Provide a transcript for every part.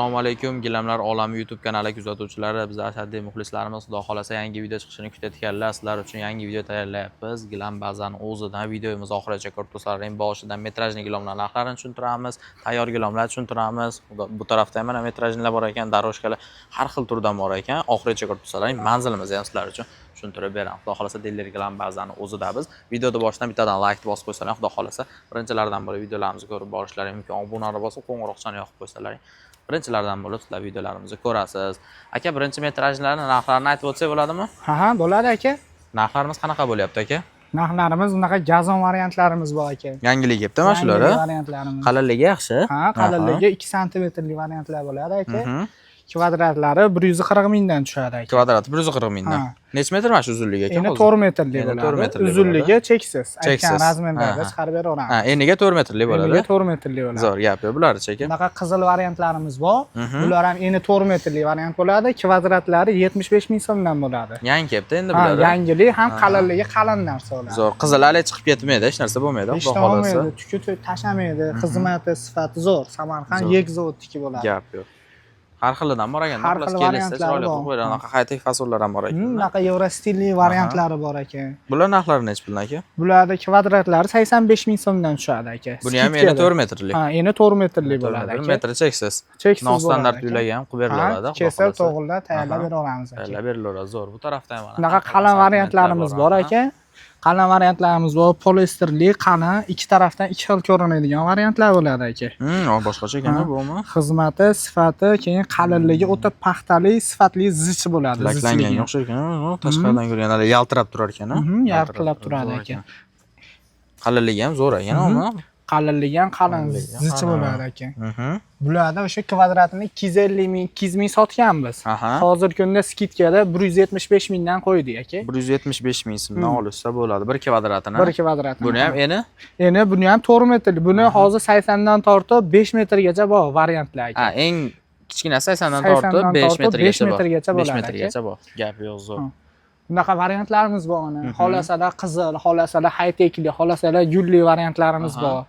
Assalomu alaykum, Gilamlar olami YouTube kanali kuzatuvchilari, biz ashaddiy muxlislarimiz. Xudo xolasa, yangi video chiqishini kutayotganlar, sizlar uchun yangi video tayyorlayapmiz. Gilam bazani o'zidan videomiz oxirigacha ko'rib tursalar, boshidan метражный gilamlar narxlarini tushuntiramiz, tayyor gilamlar tushuntiramiz. Bu tarafda ham mana метражный lar bor ekan, дорожка lar har xil turdan bor ekan. Oxirigacha ko'rib tursalar, manzilimizni ham sizlar uchun tushuntirib beramiz. Xudo xolasa, diler gilam bazani o'zida biz. Videoda boshidan bittadan like bosib qo'ysalar, Xudo xolasa, birinchilardan bo'lib videolarimizni ko'rib borishlari mumkin. Obunani bosib, qo'ng'iroqchani yoqib qo'ysalar, birinchilardan bo'lib sizlar videolarimizni ko'rasiz. Aka, birinchi метражный larni narxlarini aytib o'tsak bo'ladimi? Ha, bo'ladi, aka. Narxlarimiz qanaqa bo'lyapti, aka? Narxlarimiz bunaqa gazon variantlarimiz bor, aka. Yangilik kelibdi mana shular. Yangilik variantlarimiz. Qalinligi yaxshi. Ha, qalinligi 2 santimetrlik variantlar bo'ladi, aka. Kvadratlari 140 mingdan tushadi, aka. Kvadrati 140 mingdan. Ha. Necha metr mana shu uzunligi, aka? Eni hozir? 4 metrlik Eni bo'ladi. 4 metrlik. Uzunligi cheksiz. Aytgan Cheksiz. размер larda chiqarib beraveramiz. Ha, eniga 4 metrlik bo'ladi. Eniga 4 metrlik bo'ladi. Zo'r, gap yo'q. Bularchi, aka? Bunaqa qizil variantlarimiz bor. Bular ham eni 4 metrlik variant bo'ladi. Kvadratlari 75 ming so'mdan bo'ladi. Yangi kelibdi endi Ha, bular. yangilik ham, qalinligi qalin narsa bo'ladi. Zo'r. Qizil hali chiqib ketmaydi, hech narsa bo'lmaydi, Hech Xudo xolasa. olmaydi, tuki tashamaydi, xizmati, sifati zo'r. Samarqand Zo'r. yek zavodniki bo'ladi. Gap yo'q. Har xilidan bor ekan. Har Xullas, xil kelishsa variantlari chiroyli bor. qilib qo'yadi. Anaqa high-tech fasonlar ham bor ekan. Bunaqa евростиль li variantlari bor ekan. Bular narxlari nechi puldan, aka? Bularda kvadratlari 85 ming so'mdan tushadi, aka. Buni ham eni Скидка da. 4 metrlik. Ha, eni 4 metrlik bo'ladi, aka. Metri cheksiz. Cheksiz bo'ladi, Nostandart aka. uylarga ham qilib berilaveradi, Ha, Xudo kesib, xohlasa. to'g'rilab, tayyorlab beraveramiz, aka. Tayyorlab berilaveradi. Zo'r. Bu tarafda ham mana Bunaqa har xil qalin assortimentlar variantlarimiz bor, aka. Qalin variantlarimiz bor, poliesterli, qalin, ikki tarafdan ikki xil ko'rinadigan variantlar bo'ladi, aka. Boshqacha ekan bumi? Xizmati, sifati, keyin qalinligi o'ta paxtali, sifatli, zich bo'ladi. Laklangan Zichligi. o'xshar ekan. Tashqaridan ko'rganda hali yaltirab turar ekan, a? Yaltirab turadi, Zo'r aka. Qalinligi ham zo'r ekan, umi? Qalinligi ham qalin, Qalinligi ham zich qalin. bo'ladi, aka. Bularda o'sha kvadratini 250 ming, 200 ming sotganmiz. Hozirgi kunda скидка da 175 mingdan qo'ydik, aka. 175 ming so'mdan olishsa bo'ladi bir kvadratini. Bir kvadratini. Buni ham eni? Eni buni ham 4 metrli. Buni hozir 80 dan tortib 5 metrgacha bor variantlar, aka. Ha, eng kichkinasi 80 dan 80 tortib dan 5 tortib metrgacha 5 bor. metrgacha 5 bo'ladi, aka. metrgacha bor. Gap yo'q, zo'r. Ha. Bunaqa variantlarimiz bor mana. Xolasalar qizil, xolasalar high-techli, xolasalar gulli variantlarimiz bor.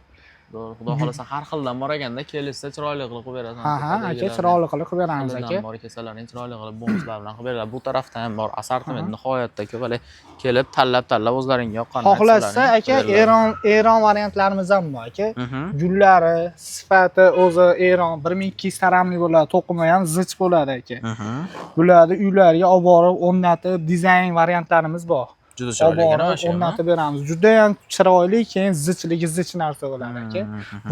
To'g'ri, Xudo xolasa, har xildan bor ekanda, kelishsa chiroyli qilib qo'yib berasan. Ha, aka, chiroyli qilib qilib beramiz, aka. Bor, kelsalarning chiroyli qilib bonuslar bilan qilib beradi. Bu tarafda ham bor, assortiment nihoyatda ko'p. Hali kelib tanlab-tanlab o'zlaringga yoqqanini Xohlasa, aytsalaring, aka, qilib beriladi. Eron variantlarimiz ham bor, aka. Gullari, sifati o'zi Eron 1200 taramli bo'ladi, to'qima ham zich bo'ladi, aka. Bularni uylarga olib borib o'rnatib, dizayn variantlarimiz bor. Juda Olib chiroyli ekan borib mana shu ham, a? o'rnatib beramiz. Juda ham chiroyli, keyin zichligi zich narsa bo'ladi, aka.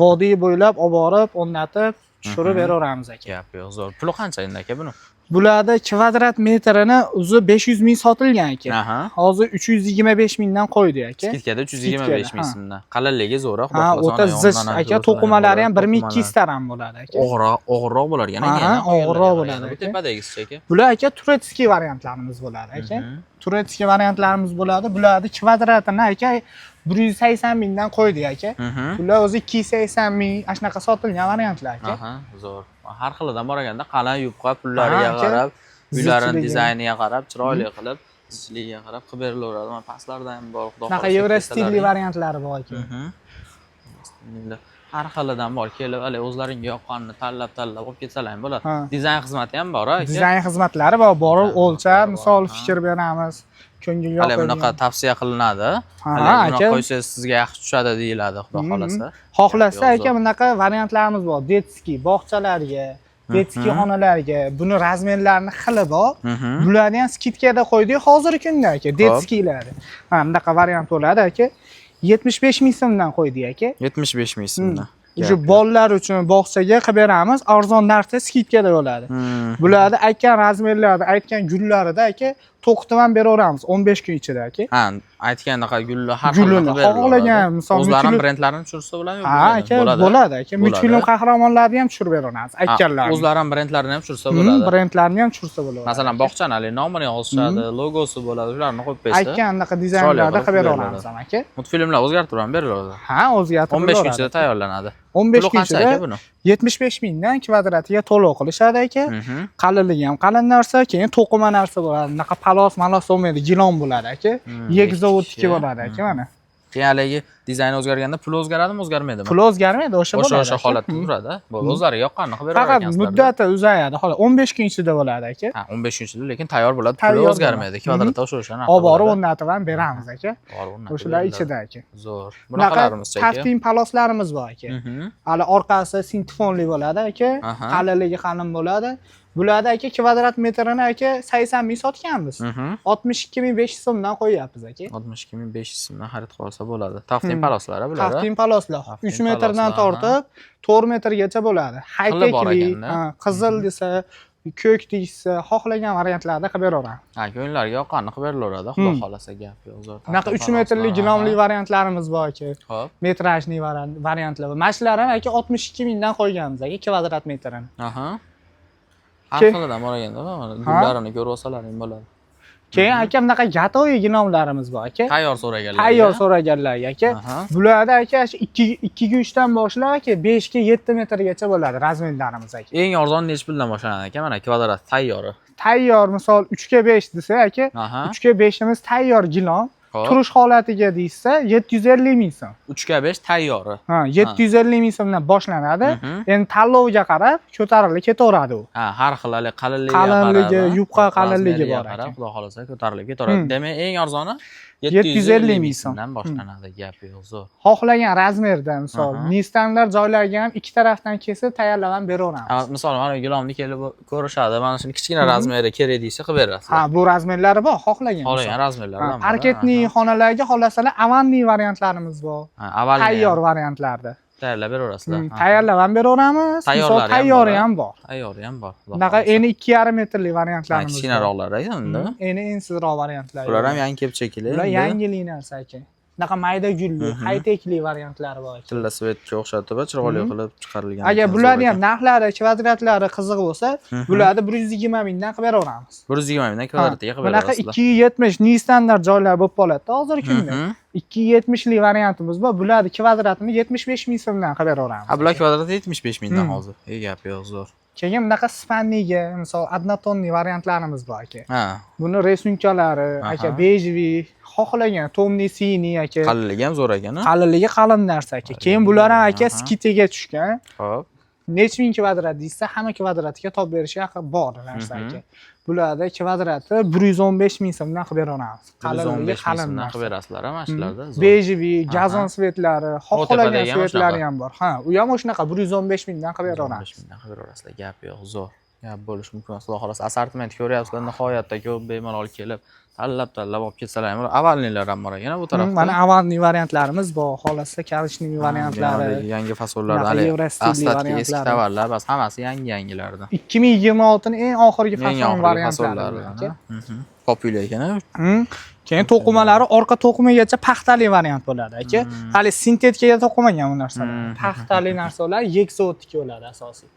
Vodiy bo'ylab olib borib o'rnatib, tushirib beraveramiz, aka. Gap yo'q, zo'r. Puli qancha endi, aka, buni? Bularda kvadrat metrini o'zi 500 ming sotilgan, aka. Hozir 325 mingdan qo'ydik, aka. Скидка da 325 ming Скидка da, ha. so'mdan. Qalinligi zo'r, Xudo Ha, xohlasa, o'ta ona zich, yonidan aka, ko'rsalar to'qimalari ham bo'ladi, 1200 taram bo'ladi, aka. Og'irroq bo'lar ekan, aka. Ha, og'irroq bo'ladi, Bu aka. tepadagisichi, aka? Bular, aka, турецкий variantlarimiz bo'ladi, aka. Турецкий variantlarimiz bo'ladi. Bularni kvadratini, aka, 180 mingdan qo'ydik, aka. Bular o'zi 280 ming, ana shunaqa sotilgan variantlar, aka. Aha, zo'r. Har xilidan bor ekanda, qalin, yupqa, pullariga Ha, aka. qarab, uylarini Zichligi. dizayniga qarab, chiroyli qilib, zichligiga qarab qilib berilaveradi. Mana pastlarda ham bor, Xudo Shunaqa xohlasa, евростиль li kelsalaring. variantlari bor, aka. Har xilidan bor. Kelib, hali o'zlaringga yoqqanini tanlab-tanlab olib ketsalar ham bo'ladi. Ha. Dizayn xizmati ham bor, aka. Dizayn xizmatlari bor, borib Dizayn o'lchab, xizmatlari misol bor, ha. fikr beramiz. Ko'ngilga Hali yoqadigan. bunaqa tavsiya qilinadi. Ha, Hali bunaqa aka. qo'ysangiz sizga yaxshi tushadi deyiladi, Xudo xolasa. Xohlasa, Yo'q, aka, zo'r. bunaqa variantlarimiz bor. Детский bog'chalarga, детский xonalarga, buni размер larini xili bor. Bularni ham скидка da qo'ydik hozirgi kunda, aka, детский larni. Mana bunaqa variant bo'ladi, aka. 75 ming so'mdan qo'ydik, aka. 75 ming so'mdan. O'sha bolalar uchun bog'chaga qilib beramiz, arzon narxda, скидка da bo'ladi. Bularni aytgan размер larda, aytgan gullarida, aka, to'qitib ham beraveramiz 15 kun ichida, aka. Ha, aytgandaqa gulni har xil Gulini qilib berilaveradi. xohlagan, misol O'zlarini brendlarini tushirsa bo'ladimi? Ha, aka, bo'ladi, aka. Multfilm qahramonlarini ham tushirib beraveramiz, aytganlarini. O'zlari ham brendlarini ham tushirsa bo'ladi. Brendlarni ham tushirsa bo'ladi. Masalan, bog'chani haligi nomini yozishadi, logosi bo'ladi, ularni qo'yib qo'ysa. Aytgan anaqa dizaynlarda qilib qilib beraveramiz beriladi. ham, aka. Multfilmlar o'zgartirib ham beriladi. Ha, o'zgartirib 15 kun ichida tayyorlanadi. 15 Puli kun qancha, ichida aka, buni? 75 mingdan kvadratiga to'lov qilishadi, aka. Qalinligi ham qalin narsa, keyin to'qima narsa bo'ladi. Bunaqa palos malos bo'lmaydi, gilon bo'ladi, aka. Yek zavodniki bo'ladi, aka, mana. Keyin haligi Dizayn o'zgarganda pul o'zgaradimi, o'zgarmaydimi? Pul o'zgarmaydi, o'sha O'sha bo'ladi o'sha aka. holatda turadi. Bo'ldi, o'zlariga yoqqanini qilib beraver Faqat ekansizlar. Muddati uzayadi. Xolos, 15 kun ichida bo'ladi aka. Ha, 15 kun ichida lekin tayyor bo'ladi, puli Tayyor o'zgarmaydi. bo'ladi. Kvadratda o'sha o'sha narxda Olib borib bo'ladi. o'rnatib ham beramiz aka. Borib o'rnatib O'shalar beriladi. ichida aka. Zo'r. Bunaqa Bunaqalarimiz aka. Taftin paloslarimiz bor aka. Hali orqasi sintefonli bo'ladi aka. Qalinligi qalin bo'ladi. Bularda aka kvadrat metrini aka 80 ming sotganmiz. 62 500 so'mdan qo'yyapmiz aka. 62 500 so'mdan xarid qilsa olsa bo'ladi. Taftin paloslari bular. Taftin paloslar Taftin 3 metrdan paloslar, tortib 4 metrgacha bo'ladi. Xili bor High-techli, ekanda. ha, qizil desa, ko'k deyishsa, xohlagan variantlarda qilib beraveramiz. Ha, ko'ngillariga yoqqanini qilib berilaveradi, xudo xohlasa, gap yo'q. Zo'r. Bunaqa Taftin 3 metrli paloslar, ginomli aha. variantlarimiz bor aka. Xo'p. Метражный variantlar bor. Mana shular ham aka 62 mingdan qo'yganmiz aka kvadrat metrini. Aha. Har xilidan bor ekanda, mana gullarini ko'rib olsalaring bo'ladi. Keyin aka bunaqa готовый ginomlarimiz bor aka. Tayyor so'raganlar. Tayyor so'raganlarga aka. Bularda aka shu 2 2 ga 3 dan boshlab aka 5 ga 7 metrgacha bo'ladi размер larimiz aka. Eng arzon nechi puldan boshlanadi aka? Mana kvadrat tayyori. Tayyor misol 3 ga 5 desa aka, 3 ga 5imiz tayyor gilom. Turish holatiga deyishsa 750 ming so'm. 3 ga 5 tayyori. Ha, 750 ming so'mdan boshlanadi. Endi tanlovga qarab ko'tarilib ketaveradi u. Ha, har xil hali qalinligiga Qalinligi, qarab, yupqa qalinligi размер iga bor qarab, aka. xudo xohlasa ko'tarilib ketaveradi. Demak, eng arzoni 750 ming so'm. so'mdan boshlanadi. Gap yo'q, zo'r. Xohlagan размер da misol nestandart joylarga ham ikki tarafdan kesib tayyorlab ham beraveramiz. Ha, misol mana gilomni kelib ko'rishadi. Mana shuni kichkina размер i kerak deysa qilib berasiz. Ha, bu размер lari bor, xohlagan. Xohlagan misol. размер lari Ha, ham bor. Паркетный xonalarga xohlasalar овальный variantlarimiz bor. Ha, овальный Tayyor variantlarda. Tayyorlab beraverasizlar. Tayyorlab ham beraveramiz. Misol Tayyorlari ham tayyori bor, ham bor. Tayyori ham bor. Xudo Bunaqa xohlasa. eni 2,5 metrli Ha, variantlarimiz bor. kichkinaroqlari unda. Eni ensizroq variantlar. Bular ham yangi kelib shekilli. Bular Endi. yangilik narsa aka. Bunaqa mayda gulli, high-techli variantlari bor aka. Tilla цвет ga o'xshatib, chiroyli qilib chiqarilgan. Agar ekan, bularni zo'r ham narxlari, kvadratlari qiziq bo'lsa, bularni 120 mingdan qilib beraveramiz. ekan. 120 mingdan kvadratiga qilib Bunaqa berasizlar. 270 nestandart joylar bo'lib qoladi hozirgi kunda. 270lik variantimiz bor. Bularni kvadratini 75 ming so'mdan qilib beraveramiz. Ha, bular kvadrati 75 mingdan hozir. Ey, gap yo'q, zo'r. Keyin bunaqa спальный ga, misol однотонный variantlarimiz bor aka. Buni рисунка lari, aka бежевый, xohlagan тёмный синий aka. Qalinligi ham zo'r ekan, ha? Qalinligi qalin narsa aka. Keyin bular ham aka скидка ga tushgan. Necha ming kvadrat deysa, hamma kvadratga topib berishga haqqi bor narsa aka. Bularda kvadrati 115 ming so'mdan qilib beraveramiz. Qalinligi 115 ming qalin so'mdan narsa. qilib berasizlar, ha, mana shularda. Zo'r. Бежевый, gazon цвет lari, xohlagan tepadagi ham цвет lari shunaqa. Ham bor. Ha, u ham shunaqa 115 mingdan qilib beraveramiz. 115 mingdan qilib beraverasizlar, gap yo'q, zo'r. Gap bo'lishi mumkin emas. Xudo xohlasa assortiment ko'ryapsizlar, nihoyatda ko'p, bemalol kelib tanlab tanlab olib ketsalar ham bo'ladi. Овальный lar ham bor ekan bu tarafda. Mana овальный variantlarimiz bor, xohlasa коричневый variantlari. Yangi fasonlarda Bunaqa hali Евростиль li остатки eski variantlari. tovarlar, bas hammasi yangi yangilardan. 2026 ning eng oxirgi Eng fason oxirgi variantlari fasonlaridan. aka. Populyar ekan, a? Keyin to'qimalari orqa to'qimagacha paxtali variant bo'ladi aka. Hali sintetikaga to'qimagan bu narsalar. Paxtali narsalar Yekso'tniki bo'ladi asosiy.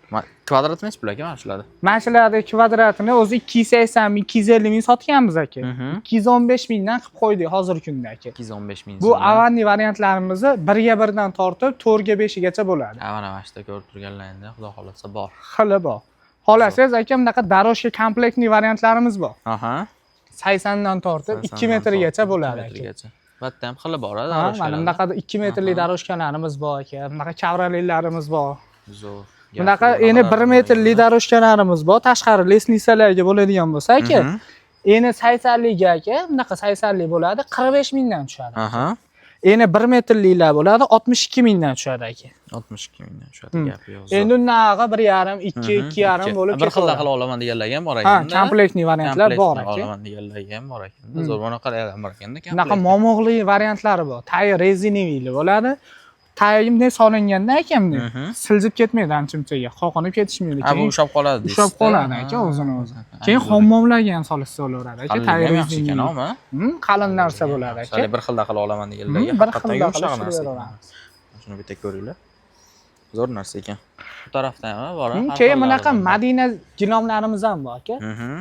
Kvadrat nechi pul aka mana shularda? Mana shularni kvadratini o'zi 280 ming, 250 ming sotganmiz aka. 215 mingdan qilib qo'ydik hozirgi kunda aka. 215 ming Bu so'mdan. овальный variantlarimizni 1ga 1dan tortib 4ga 5gacha bo'ladi. Ha, mana shu yerda ko'rib turganlaringda xudo xohlasa bor. Xili bor. Xohlasangiz aka bunaqa дорожка комплектный variantlarimiz bor. 80 dan tortib 2 metrgacha bo'ladi aka. Metrgacha. Bu yerda ham xili bor, Ha, mana дорожка lar. bunaqa 2 metrli дорожка larimiz bor aka. Bunaqa ковролин larimiz bor. Zo'r. Bunaqa eni 1 metrli дорожка larimiz bor. Tashqari лестница larga bo'ladigan bo'lsa aka, eni 80ligi aka, bunaqa 80lik bo'ladi, 45 mingdan tushadi. Eni 1 metrliklar bo'ladi, 62 mingdan tushadi aka. 62 mingdan tushadi, gap yo'q. Zo'r. Endi undan 1,5, 2, 2,5 bo'lib Bir xilda ketaveradi. qila olaman deganlarga ham bor Ha, ekanda. комплектный variantlar bor Комплектный aka. olaman deganlarga ham bor ekanda. Zo'r, bunaqa ham bor ekanda. Bunaqa Комплект. momoqli variantlari bor. Tayi резиновый li bo'ladi. Tayi bunday solinganda aka bunday siljib ketmaydi ancha-munchaga, qoqinib ketishmaydi. Ha, bu Keyin ushlab qoladi deysiz. Ushlab qoladi aka o'zini o'zi. Keyin hammomlarga ham solishsa bo'laveradi aka. Tayi Qalinligi ham yaxshi ekan, резиновый. ama. Qalin narsa bo'ladi aka. Hali bir xilda qila olaman deganlarga Bir haqiqatdan xilda yumshoq qilib narsa ekan. beraveramiz. Shuni bitta ko'ringlar. Zo'r narsa ekan. Bu tarafda ham bor. Har Keyin xillari bunaqa bor. Madina gilomlarimiz ham bor aka.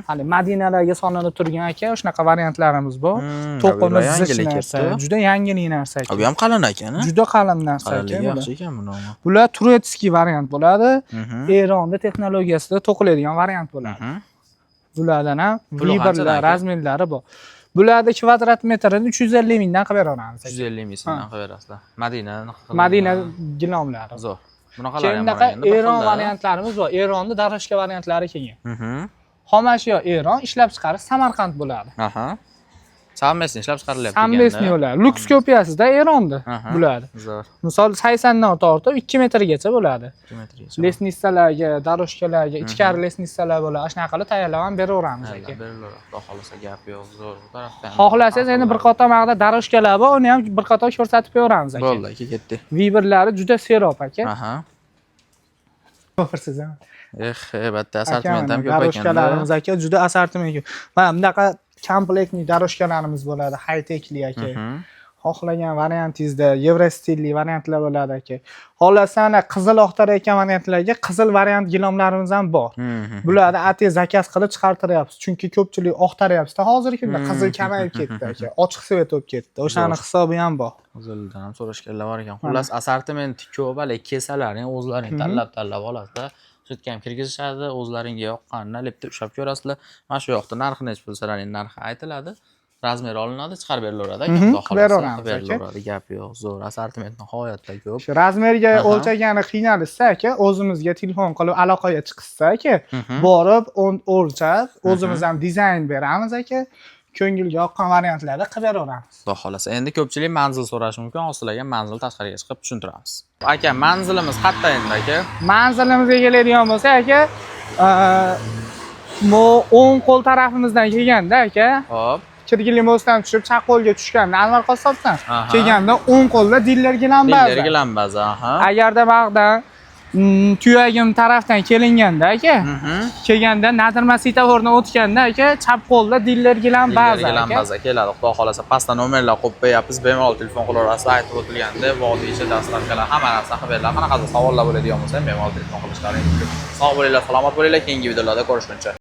Hali Madinalarga solinib turgan aka, shunaqa variantlarimiz bor. To'qimi Bular zich yangilik narsa, kelibdi. juda yangilik narsa aka. Ha, bu ham qalin ekan, a? Juda qalin narsa aka Qalinligi bular. yaxshi ekan buni. Bular турецкий variant bo'ladi. Eronda texnologiyasida to'qiladigan variant bo'ladi. Bulardan ham Puli qanchadan выбор lar, aka? размер lari bor. Bularni kvadrat metrini 350 mingdan qilib beraveramiz, aka. 350 ming so'mdan qilib berasizlar. Madina anaqa Madina qilingan. gilomlari. Zo'r. Bunaqalar Keyin ham bor bunaqa ekanda, bir Eron xilda. variantlarimiz bor. Eronni дорожка variantlari kelgan. Xomashyo Eron, ishlab chiqarish Samarqand bo'ladi. Aha. Совместно ishlab chiqarilyapti Совместный bo'ladi. Люкс kopiyasida Eronni bo'ladi. Zo'r. Misol 80 dan tortib 2 metrgacha bo'ladi. 2 metrgacha. Лестница larga, дорожка larga, ichkari лестница lar bo'ladi. Shunaqa qilib tayyorlab ham beraveramiz, aka. Berilaveradi. Xudo xohlasa, gap yo'q. Zo'r. Bu tarafda ham. Xohlasangiz, endi bir qator mag'da дорожка lar bor, uni ham bir qator ko'rsatib beraveramiz, aka. Bo'ldi, aka, ketdi. Выбор lari juda serob, aka. Aha. Ko'rsiz ham. Eh, albatta, assortiment ham ko'p Дорожка ekanda. larimiz, aka, juda assortiment ko'p. Mana bunaqa комплектный дорожка larimiz bo'ladi, high techli, aka. Xohlagan variantingizda yevro stilli variantlar bo'ladi, aka. Xohlasa, ana qizil oqtarayotgan variantlarga qizil variant gilomlarimiz ham bor. Bularni atay заказ qilib chiqartiryapmiz. Chunki ko'pchilik oqtaryapti hozirgi kunda. Qizil kamayib ketdi, aka. Ochiq цвет bo'lib ketdi. O'shani hisobi ham bor. Qizildan ham so'rashganlar bor ekan. Xullas, assortiment ko'p, haligi kesalaring o'zlaring tanlab-tanlab olasizlar. Sutga ham kirgizishadi, o'zlaringga yoqqanini lepda ushlab ko'rasizlar. Mana shu yoqda narxi nechi pul desalaring, narxi aytiladi. Размер olinadi, chiqarib berilaveradi, aka. Xudo Qilib xohlasa, beraveramiz, qilib aka. berilaveradi, gap yo'q. Zo'r, assortiment nihoyatda ko'p. Shu размер ga o'lchagani qiynalishsa, aka, o'zimizga telefon qilib aloqaga chiqishsa, aka, borib o'lchab, o'zimiz ham dizayn beramiz, aka. Ko'ngilga yoqqan variantlarda qilib beraveramiz. Xudo xohlasa. Endi ko'pchilik manzil so'rashi mumkin. Hozir sizlarga manzil tashqariga chiqib tushuntiramiz. Aka, manzilimiz qayerda endi, aka? Manzilimizga keladigan bo'lsa, aka, mo o'ng qo'l tarafimizdan kelganda, aka, Hop. Kirgili мост dan tushib, chap qo'lga tushganda, Anvar qassobdan kelganda o'ng qo'lda diller gilam Diller baza. Gilam baza, aha. Agarda bag'dan Tuyagim tarafdan kelinganda, aka, kelganda Nadirma svetofordan o'tganda, aka, chap qo'lda diller gilam Diller baza, gilam aka. baza keladi. Xudo xohlasa, pastda nomerlar qo'yib qo'yapmiz. Bemalol telefon qilaverasizlar. Aytib o'tilganda, vodiy ichi, доставка lar, hamma narsa qilib beriladi. Qanaqadir savollar bo'ladigan bo'lsa ham bemalol telefon qilishlaring mumkin. Sog' bo'linglar, salomat bo'linglar. Keyingi videolarda ko'rishguncha.